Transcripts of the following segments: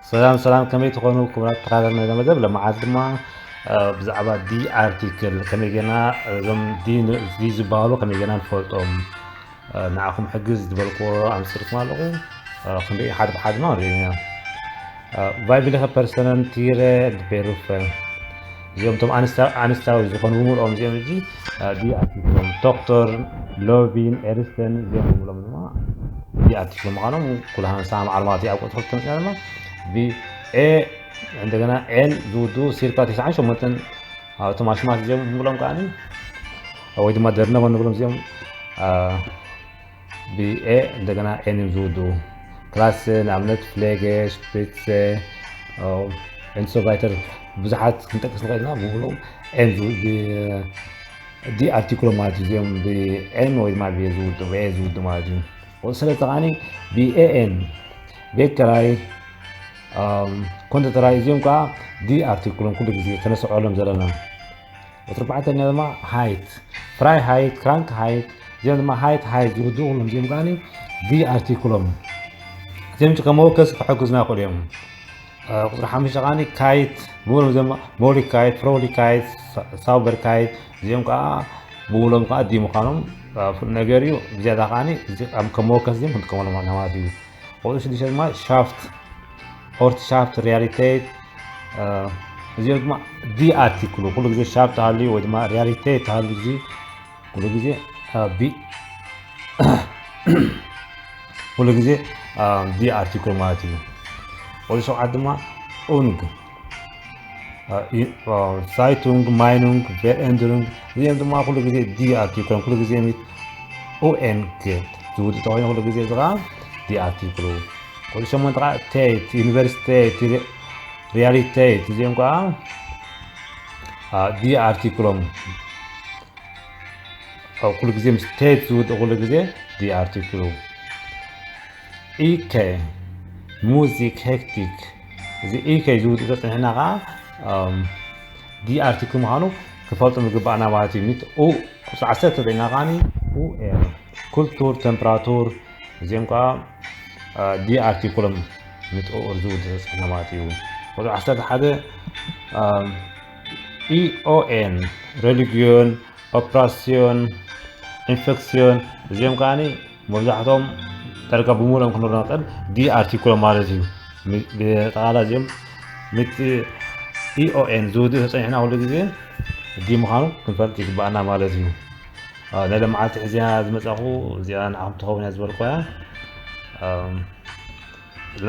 ሰላም ሰላም፣ ከመይ ትኾኑ ክቡራት ተኸታተልቲ ናይዛ መደብ? ለመዓልቲ ድማ ብዛዕባ ዲ ኣርቲክል ከመይ ጌና እዞም ዲ ዝበሃሉ ከመይ ጌና ንፈልጦም፣ ንዓኹም ሕግዝ ዝበልክዎ ኣምፅልኩም ኣለኹ። ክንርኢ ሓደ ብሓደ ድማ ንሪኢና። ቫይብሊኸ ፐርሰነን ቲረ ቤሩፈ፣ እዚኦም ቶም ኣንስታዊ ዝኾኑ ብምልኦም እዚኦም እዚ ዲ ኣርቲክሎም ዶክተር ሎቪን ኤርስተን እዚኦም ብምሎም ድማ ዲ ኣርቲክሎም ምዃኖም ኩሉ ሃንሳ ማዕልማት ኣብ ቁፅሪ ክልተ መፅና ድማ ብኤ እንደገና ኤን ዝውዱ ሲርካ ተስዓን ሸሞንተን እቶም ኣሽማት እዚኦም ብምሎም ከዓኒ ወይ ድማ ደርነቦ ንብሎም እዚኦም ብኤ እንደገና ኤን እዮም ዝውድኡ። ክላስ ንኣብነት ፍሌገ፣ ሽፕሪትሰ፣ ኤንሶቫይተር ብዙሓት ክንጠቅስ ንኽእል ኢና። ብምሉኦም ኤን ዲ ኣርቲክሎ ማለት እዩ። እዚኦም ብኤን ወይ ድማ ብኤ ዝውድኡ ማለት እዩ። ስለዚ ከዓኒ ብኤኤን ቤከራይ ኮንደተራይ እዚኦም ከዓ ዲ ኣርቲክሎም ኩሉ ግዜ ከነስዕሎም ዘለና። ወትርባዕተኛ ድማ ሃይት ፍራይ ሃይት ክራንክ ሃይት እዚኦም ድማ ሃይት ሃይት ዝውድኡ ኩሎም እዚኦም ከዓኒ ዲ ኣርቲክሎም እዚኦም ከመወከሲ ክሕግዝና ይኽእሉ እዮም። ቁፅሪ ሓሙሽተ ከዓኒ ካይት ብሎም እዚኦም ሞሊ ካይት ፍሮሊ ካይት ሳውበር ካይት እዚኦም ከዓ ብውሎም ከዓ ዲ ምዃኖም ፍሉጥ ነገር እዩ። ብዝያዳ ከዓኒ ከም መወከሲ እዚኦም ክንጥቀመሎም ኣለና ማለት እዩ። ቁፅሪ ሽዱሽተ ድማ ሻፍት ኦርትሻፍት ሪያሊቴት እዚኦም ድማ ዲ ኣርቲክሉ ኩሉ ግዜ ሻፍት ተሃልዩ ወይ ድማ ሪያሊቴት ተሃልዩ እዚ ኩሉ ግዜ ቢ ኩሉ ግዜ ዲ ኣርቲክል ማለት እዩ። ቁፅሪ ሸውዓተ ድማ ኡንግ ሳይቱንግ ማይኑንግ ቬርኤንድሩንግ እዚኦም ድማ ኩሉ ግዜ ዲ ኣርቲክሎም ኩሉ ግዜ ሚት ኡኤንግ ዝውድእ ተኮይኑ ኩሉ ግዜ እዚ ከዓ ዲ ኣርቲክሉ። ቁፅሪ ሸሞንተ ከዓ ቴት ዩኒቨርሲቴት ሪያሊቴት እዚኦም ከዓ ዲ ኣርቲክሎም ኩሉ ግዜ ምስ ቴት ዝውድእ ኩሉ ግዜ ዲ ኣርቲክሉ። ኢከ ሙዚክ ሄክቲክ እዚ ኢከ ዝውድእ ተፅንሕና ከዓ ዲ ኣርቲክል ምዃኑ ክፈልጡ ምግባእና ማለት እዩ። ሚት ኡ ቁፅሪ ዓሰርተ ተፅንሕና ከዓኒ ኡ ኤር ኩልቱር ተምፕራቱር እዚኦም ከዓ ዲ ኣርቲክሎም ሚት ኡ ዝውድእ ተፅንሕና ማለት እዩ። ቁፅሪ ዓሰርተ ሓደ ኢኦኤን ሬሊግዮን ኦፕራሲዮን ኢንፌክሲዮን እዚኦም ከዓኒ መብዛሕትኦም ዳርጋ ብምሉኦም ክንብሎ ንኽእል ዲ ኣርቲክሎም ማለት እዩ። ብጠቓላ እዚኦም ምት ኢኦኤን ዝውድእ ተፀኒሕና ኩሉ ግዜ ዲ ምዃኑ ክንፈልጥ ይግባኣና ማለት እዩ። ናይ ለመዓልቲ ሕዝያ ዝመፃኹ እዚኣ ንዓኹም ትኸውን እያ ዝበልኩ እያ።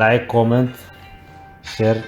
ላይክ ኮመንት ሸር